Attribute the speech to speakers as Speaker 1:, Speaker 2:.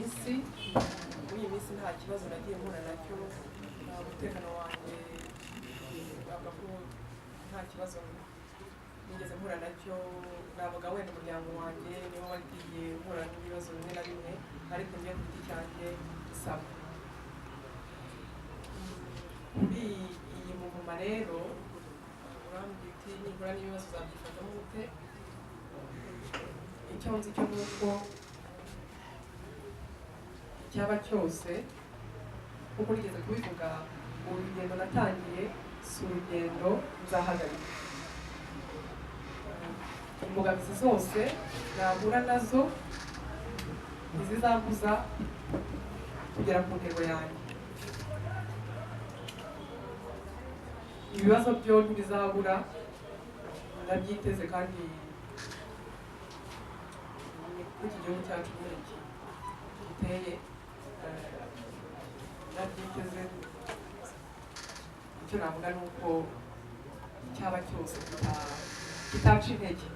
Speaker 1: minsi muri iyi minsi nta kibazo nagiye mpura nacyo. Umutekano wanjye navuga ko nta kibazo nigeze mpura nacyo. Navuga wenda umuryango wanjye niwo wagiye uhura n'ibibazo bimwe na bimwe, ariko njye ku giti cyanjye saba. Muri iyi muvuma rero urambwira uti nihura n'ibibazo uzabyifatamo ute? Icyo nzi cyo ni uko icyaba cyose, kuko nigeze kubivuga, urugendo natangiye si urugendo nzahagarika. Imbogamizi zose nahura nazo ntizizambuza kugera ku ntego yanjye. Ibibazo byo ntibizabura, ndabyiteze, kandi ni kuko iki gihugu cyacu nyine giteye. Ndabyiteze. Icyo navuga ni uko icyaba cyose kitaca intege.